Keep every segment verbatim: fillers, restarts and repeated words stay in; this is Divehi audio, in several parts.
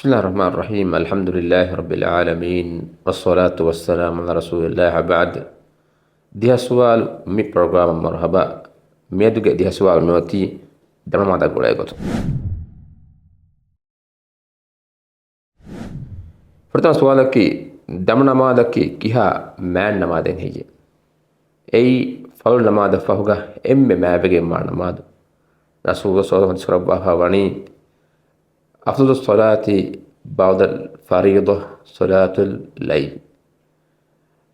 بسم الله الرحمن الرحيم. الحمد لله رب العالمين. والصلاة والسلام على رسول الله وبعد. ދިހަ ސުވާލު މި ޕްރޮގްރާމަށް މަރުޙަބާ. މިއަދުގެ ދިހަ ސުވާލު މިއޮތީ ދަމުނަމާދަށް ގުޅޭ ގޮތުން. ފުރަތަމަ ސުވާލަކީ، ދަމުނަމާދަކީ ކިހާ މާތް ނަމާދެއް ހެއްޔޭ؟ އެއީ ފަރުޟު ނަމާދަށް ފަހުގަ އެންމެ މާތްވެގެންވާ ނަމާދު. ރަސޫލު ޞައްލައްލާހު ޢަލައިހި ވަސައްލަމަ ވަސްފުކުރައްވާފަ ވަނީ، أفضل الصلاة بعد الفريضة صلاة الليل.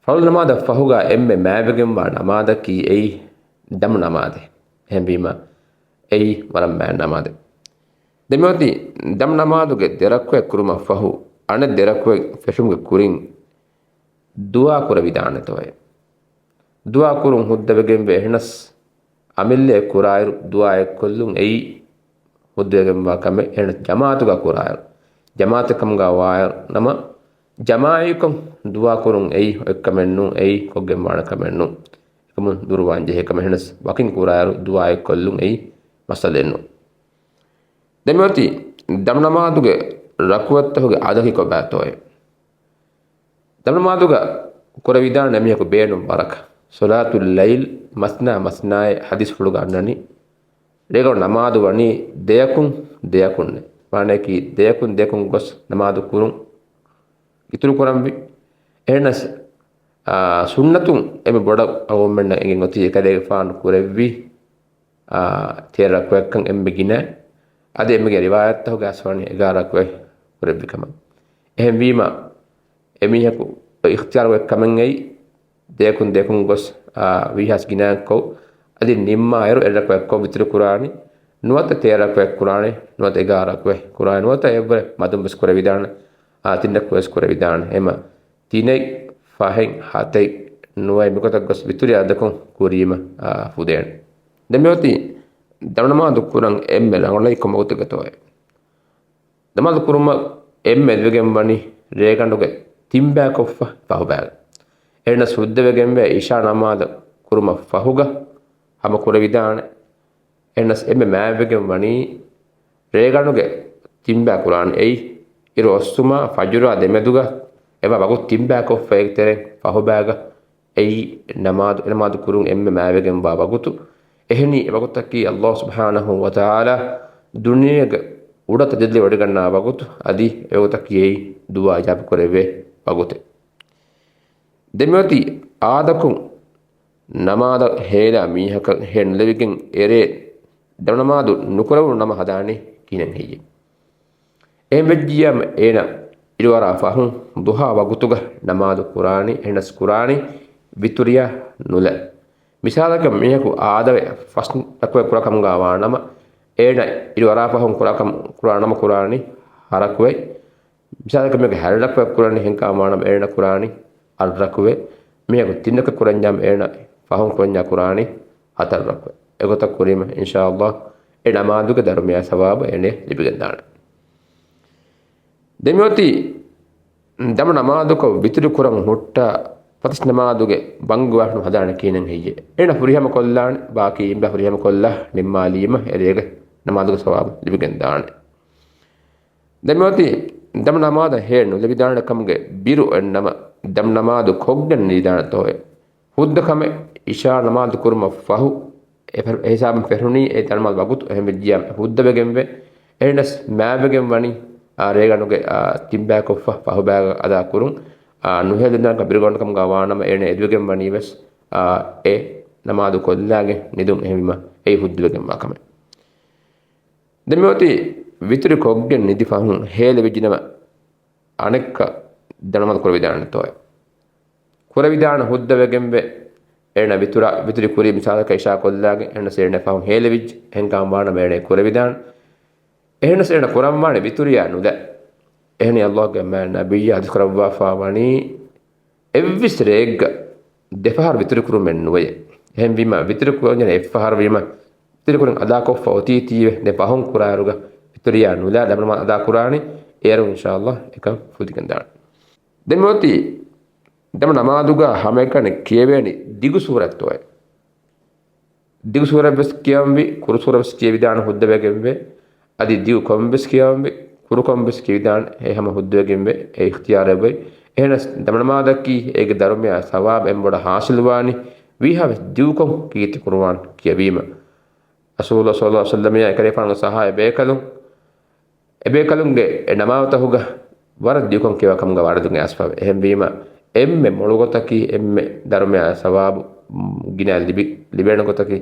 ފަރުޟު ނަމާދަށް ފަހުގަ އެންމެ މާތްވެގެންވާ ނަމާދަކީ އެއީ ދަމު ނަމާދެއް. އެހެންވީމަ، އެއީ ވަރަށް މާތް ނަމާދެއް. ދެމިއޮތީ ދަމު ނަމާދުގެ ދެ ރަކުޢަތް ކުރުމަށް ފަހު، އަނެއް ދެ ރަކުޢަތް ފެށުމުގެ ކުރިން ދުޢާ ކުރެވިދާނެތޯއޭ؟ ދުޢާ ކުރުން ހުއްދަވެގެންވެ، އެހެނަސް އަމިއްލައަށް ކުރާއިރު ދުޢާއެއްކޮށްލުން އެއީ ހުއްދަވެގެންވާ ކަމެއް. އެހެނަސް ޖަމާޢަތުގަ ކުރާއިރު، ޖަމާޢަތެއް ކަމުގަ ވާއިރު ނަމަ، ޖަމާޢީކޮށް ދުޢާ ކުރުން އެއީ އޮތްކަމެއް ނޫން، އެއީ ކޮށްގެންވާނެ ކަމެއް ނޫން. އެކަމުން ދުރުވާން ޖެހޭ ކަމެއް. އެހެނަސް ވަކިން ކުރާއިރު ދުޢާއެއްކޮށްލުން އެއީ މައްސަލައެއް ނޫން. ދެމިއޮތީ ދަމު ނަމާދުގެ ރަކުޢަތްތަކުގެ އަދަދަކީ ކޮބާތޯއޭ؟ ދަމު ނަމާދުގަ ކުރެވިދާނެ އެމީހަކު ބޭނުން ވަރަކަށް. ޞަލާތުލް ލައިލް މަސްނާ މަސްނާއޭ ޙަދީޘްފުޅުގަ އަންނަނީ. ރޭގަނޑު ނަމާދު ވަނީ ދެޔަކުން ދެޔަކުންނޭ. މާނައަކީ ދެޔަކުން ދެޔަކުން ގޮސް ނަމާދު ކުރުން އިތުރު ކުރަންވީ. އެހެނަސް، އާ، ސުންނަތުން އެންމެ ބޮޑަށް އަޅުގަނޑުމެންނަށް އެނގެން އޮތީ އެކަލޭގެފާނު ކުރެއްވި އާ، ތޭރަ ރަކުޢަތްކަން އެންމެ ގިނަ. އަދި އެންމެގެ ރިވާޔަތްތަކުގައި ވަނީ އެގާރަ ރަކުޢަތް ކުރެއްވި ކަމަށް. އެހެންވީމަ، އެމީހަކު އިޚްތިޔާރު އޮތް ކަމެއް އެއީ، ދެޔަކުން ދެޔަކުން ގޮސް، އާ، ވީހާވެސް ގިނައެއްކޮށް، އަދި ނިންމާއިރު އެއް ރަކުޢަތްކޮށް ވިތުރު ކުރާނީ، ނުވަތަ ތޭރަ ރަކުޢަތް ކުރާނީ، ނުވަތަ އެގާރަ ރަކުޢަތް ކުރާނީ، ނުވަތަ އެއްވަރެއް މަދުން ވެސް ކުރެވިދާނެ، އާ، ތިން ރަކުޢަތް ވެސް ކުރެވިދާނެ. އެމަ ތިނެއް، ފަހެއް، ހަތެއް ނުވައެއް މިގޮތަށް ގޮސް ވިތުރީ އަދަދަކުން ކުރީމަ، އާ، ފުދޭނެ. ދެން މިއޮތީ ދަމު ނަމާދު ކުރަން އެންމެ ރަނގަޅައި ކޮން ވަގުތެއްގަތޯއޭ؟ ނަމާދު ކުރުމަށް އެންމެ އެދިވެގެން ވަނީ ރޭގަނޑުގެ ތިންބައިކޮށްފަ ފަހުބައިގަ. އެހެނަސް ހުއްދަވެގެންވެ އިޝާ ނަމާދު ކުރުމަށް ފަހުގަ ހަމަ ކުރެވިދާނެ. އެހެނަސް އެންމެ މާތްވެގެން ވަނީ ރޭގަނޑުގެ ތިންބައި ކުރާނެ. އެއީ އިރު އޮއްސުމާ ފަޖުރާ ދެމެދުގަ އެވާ ވަގުތު ތިންބައިކޮށްފަ އޭގެ ތެރެއިން ފަހުބައިގަ. އެއީ ނަމާދު، އެ ނަމާދު ކުރުން އެންމެ މާތްވެގެންވާ ވަގުތު. އެހެނީ އެ ވަގުތަކީ ﷲ ސުބްޙާނަހޫ ވަތަޢާލާ ދުނިޔޭގެ އުޑަށް ތަޖައްލީ ވޮޑިގަންނަވާ ވަގުތު، އަދި އެ ވަގުތަކީ އެއީ ދުޢާ އިޖާބަ ކުރެވޭ ވަގުތެއް. ދެމިއޮތީ އާދަކުން ނަމާދަށް ހޭލާ މީހަކަށް ހޭ ނުލެވިގެން އެރޭ ދަމު ނަމާދު ނުކުރެވުނު ނަމަ ހަދާނީ ކިހިނެއް ހެއްޔޭ؟ އެހެންވެއްޖިއްޔާ އޭނަ އިރުއަރާ ފަހުން ޟުޙާ ވަގުތުގަ ނަމާދު ކުރާނީ، އެހެނަސް ކުރާނީ ވިތުރިއާ ނުލަ. މިސާލަކަށް މީހަކު އާދަވެ ފަސް ރަކުޢަތް ކުރާ ކަމުގަ ވާނަމަ، އޭނަ އިރުއަރާ ފަހުން ކުރާ ކަމު، ކުރާ ނަމަ ކުރާނީ ހަ ރަކުޢަތް. މިސާލަކަށް މީހަކު ހަ ރަކުޢަތް ކުރަނީ ހެންކަމުގަ ވާނަމަ، އޭނަ ކުރާނީ އަށް ރަކުޢަތް. މީހަކު ތިން ރަކުޢަތް ކުރަންޏާ އޭނަ ފަހުން ކުރަންޏާ ކުރާނީ ހަތަރު ރަކުޢަތް. އެގޮތަށް ކުރީމަ، އިންޝާﷲ، އެ ނަމާދުގެ ދަރުމަޔާ ސަވާބު އޭނަ ލިބިގެންދާނެ. ދެމިއޮތީ ދަމު ނަމާދުކޮށް ވިތުރި ކުރަން ހުއްޓާ ފަތިސް ނަމާދުގެ ބަންގި ވާހަކަ ހަދާނެ ކިހިނެއް ހެއްޔޭ؟ އޭނަ ފުރިހަމަ ކޮށްލާނެ، ބާކީ އިންބާ ފުރިހަމަ ކޮށްލާ ނިންމާލީމަ އެރޭގެ ނަމާދުގެ ސަވާބު ލިބިގެންދާނެ. ދެމިއޮތީ ދަމު ނަމާދަށް ހޭ ނުލެވިދާނެ ކަމުގެ ބިރު އޮތްނަމަ، ދަމު ނަމާދު ކޮށްގެން ނިދާނެތޯއޭ؟ ހުއްދަ ކަމެއް އިޝާ ނަމާދު ކުރުމަށް ފަހު، އެ ފެ-، އެ ހިސާބުން ފެށުނީ އެ ދަމު ނަމާދު ވަގުތު އެހެން ވެއްޖިއްޔާ ހުއްދަވެގެންވެ، އެހެނަސް މާތްވެގެން ވަނީ، އާ، ރޭގަނޑުގެ، އާ، ތިންބައިކޮށްފަ ފަހުބައިގަ އަދާ ކުރުން، އާ، ނުހޭލެންދާނެ ބިރުގަނޑު ކަމުގަ ވާނަމަ އޭނަ އެދިވެގެން ވަނީ ވެސް، އާ، އެ ނަމާދު ކޮށްލާގެން ނިދުން އެހެންވީމަ އެއީ ހުއްދަވެގެންވާ ކަމެއް. ދެން މިއޮތީ ވިތުރި ކޮށްގެން ނިދި ފަހުން ހޭލެވިއްޖިނަމަ އަނެއްކާ ދަމު ނަމާދު ކުރެވިދާނެތޯއޭ؟ ކުރެވިދާނެ ހުއްދަވެގެންވެ އޭނަ ވިތުރަ-، ވިތުރި ކުރީ މިސާލަކަށް އިޝާ ކޮށްލާގެން އެހެނަސް އޭނަ ފަހުން ހޭލެވިއްޖެ އެހެންކަމުގަ ވާނަމަ އޭނަ ކުރެވިދާނެ. އެހެނަސް އޭނަ ކުރަންވާނެ ވިތުރިއާ ނުލަ. އެހެނީ ﷲގެ މާތް ނަބިއްޔާ ޙަދީޘް ކުރައްވާފަ ވަނީ އެއްވެސް ރެއެއްގަ ދެފަހަރު ވިތުރި ކުރުމެއް ނުވެޔޭ. އެހެންވީމަ ވިތުރި ކުރަންޏާ އެއްފަހަރު ވީމަ ވިތުރި ކުރިން އަދާކޮށްފަ އޮތީތީވެ ދެން ފަހުން ކުރާއިރުގަ ވިތުރިއާ ނުލާ ދަމު ނަމާދު އަދާ ކުރާނީ. އޭރު އިންޝާﷲ އެކަން ފުދިގެންދާނެ. ދެން މިއޮތީ ދަމު ނަމާދުގަ ހަމައެކަނި ކިޔެވޭނީ ދިގު ސޫރަތްތޯއޭ؟ ދިގު ސޫރަތްވެސް ކިޔަންވީ، ކުރު ސޫރަތްވެސް ކިޔެވިދާނެ ހުއްދަވެގެންވެ، އަދި ދިގު ކޮންވެސް ކިޔަންވީ، ކުރުކޮން ވެސް ކިޔިދާނެ. އެ ހަމަ ހުއްދަވެގެންވޭ، އެ އިޚްތިޔާރެއްވޭ. އެހެނަސް ދަމަނަމާދަކީ އޭގެ ދަރުމަޔާ ސަވާބު އެން ބޮޑަށް ހާސިލުވާނީ ވީހާވެސް ދިގުކޮށް ކީރިތި ކުރުވާން ކިޔަވީމަ. ރަސޫލު ޞައްލައްލާހު ޢަލައިހި ވަސައްލަމަޔާ އެކަލޭފާނުގެ ސަހާބީ ބޭކަލުން، އެބޭކަލުންގެ އެ ނަމާދުތަކުގަ ވަރަށް ދިގުކޮށް ކިޔަވާ ކަމުގަ ވާރިދުގެ އަސްފަވެ. އެހެންވީމަ، އެންމެ މޮޅު ގޮތަކީ، އެންމެ ދަރުމަޔާ ސަވާބު ގިނަ ލިބި، ލިބޭނެ ގޮތަކީ،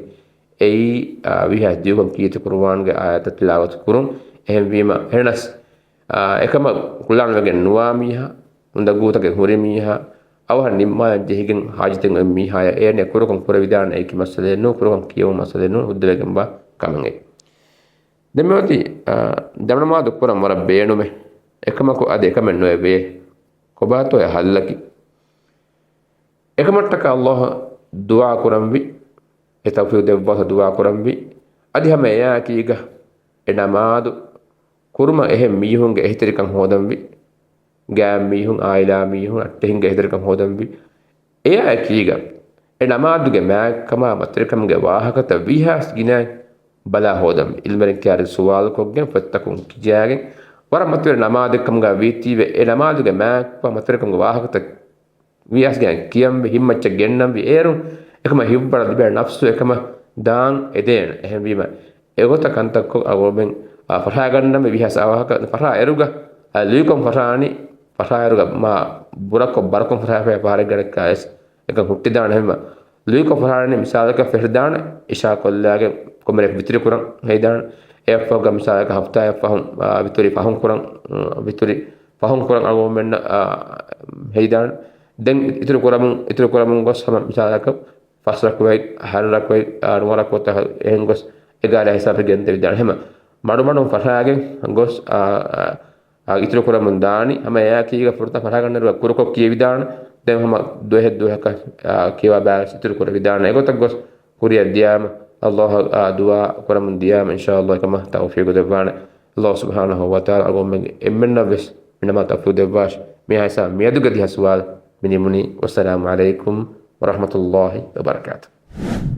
އެއީ، އާ، ވީހާ ދިގުކޮށް ކީރިތި ކުރުވާންގެ އާޔަތަށް ތިލާވަތު ކުރުން. އެހެންވީމަ، އެހެނަސް، އާ، އެކަމަށް ކުޅާންވެގެން ނުވާ މީހާ، އުނދަގޫތަކެއް ހުރި މީހާ، އަވަހަށް ނިންމާލަން ޖެހިގެން ހާޖަތެއް އޮތް މީހާޔަށް އޭނަ ކުރުކޮށް ކުރެވިދާނެ އެކި މައްސަލައެއް ނޫން، ކުރުކޮށް ކިޔެވުން މައްސަލައެއް ނޫން، ހުއްދަވެގެންވާ ކަމެއް. ދެން މިއޮތީ، އާ، ދަމަނަމާދު ކުރަން ވަރަށް ބޭނުމެއް. އެކަމަކު އަދި އެކަމެއް ނުވެވޭ. ކޮބާތޯ އެ ހައްލަކީ؟ އެކަމަށްޓަކާ ﷲ އަށް ދުޢާ ކުރަންވީ، އެ ތައުފީޤު ދެއްވާތޯ ދުޢާ ކުރަންވީ. އަދި ހަމަ އެއާއެކީގަ އެ ނަމާދު ކުރުމަށް އެހެން މީހުންގެ އެހީތެރިކަން ހޯދަންވީ. ގާތް މީހުން، އާއިލާ މީހުން، އައްޓެހިންގެ އެހީތެރިކަން ހޯދަންވީ. އެއާއެކީގަ އެ ނަމާދުގެ މާތްކަމާ މަތިވެރިކަމުގެ ވާހަކަތައް ވީހާވެސް ގިނައިން ބަލާ ހޯދަންވީ. ޢިލްމުވެރިން ކިޔާ ސުވާލުކޮށްގެން ފޮތްތަކުން ކިޔާގެން ވަރަށް މަތިވެރި ނަމާދެއް ކަމުގަ ވީތީވެ، އެ ނަމާދުގެ މާތްކަމާ މަތިވެރިކަމުގެ ވާހަކަތައް ވީހާވެސް ގިނައިން ކިޔަންވީ، ހިތްމައްޗަށް ގެންނަންވީ. އޭރުން އެކަމަށް ހިތްވަރު ލިބޭ ނަފްސު އެކަމަށް ދާން އެދޭނެ. އެހެންވީމަ، އެގޮތަށް ކަންތައްކޮށް އަޅުގަނޑުމެން، އާ، ފަށާގަންނަންވީ ވީހާވެސް އަވަހަކަށް ފަށާ އިރުގަ، އާ، ލުއިކޮށް ފަށާނީ، ފަށާ އިރުގަ މާ ބުރަކޮށް ބަރަކޮށް ފަށާފައި ފަހަރެއްގަ އެކަން ހުއްޓިދާނެ. އެހެންވީމަ، ލުއިކޮށް ފަށާނީ މިސާލަކަށް ފެށިދާނެ، އިޝާ ކޮށްލާގެން ކޮންމެ ވިތުރި ކުރަން ހެއްދާނެ. އެއަށްފަހުގަ މިސާލަކަށް ހަފްތާއެއް ފަހުން، އާ، ވިތުރި ފަހުން ކުރަން، އާ، ވިތުރި ފަހުން ކުރަން އަޅުގަނޑުމެންނަށް، އާ، ހެއްދާނެ. ދެން އިތުރު ކުރަމުން، އިތުރު ކުރަމުން ގޮސް ހަމަ މިސާލަކަށް ފަސް ރަކުޢަތް، ހަ-، ހަ-، ރަކުޢަތް، އާ، ނުވަ ރަކުޢަތް އެހެން ގޮސް އެގާރަ ހިސާބަށް ގެންދެވިދާނެ. ހަމަ މަޑުމަޑުން ފަށާގެން ގޮސް، އާ، އާ، އާ، އިތުރު ކުރަމުން ދާނީ. ހަމަ އެއާއެކީގަ ފުރަތަމަ ފަށާގަންނައިރު ކުރުކޮށް ކިޔެވިދާނެ. ދެން ހަމަ ދުވަހެއް ދުވަހަކަށް، އާ، ކިޔަވާ ބައިވެސް އިތުރު ކުރެވިދާނެ. އެގޮތަށް ގޮސް ކުރިއަށް ދިޔާމަ، ﷲ އަށް، އާ، ދުޢާ ކުރަމުން ދިޔާމަ، އިންޝާﷲ އެކަމަށް ތައުފީޤު ދެއްވާނެ. ﷲ ސުބްޙާނަހޫ ވަތަޢާލާ އަޅުގަނޑުމެން އެންމެންނަށް ވެސް މިނަމާ ތައުފީޤު ދެއްވާށި. މިހާ ހިސާބަށް މިއަދުގެ ދިހަ ސުވާލު މި ނިމުނީ. ވައްސަލާމު ޢަލައިކުމް ވަރަޙްމަތުﷲ ވަބަރަކާތުހު.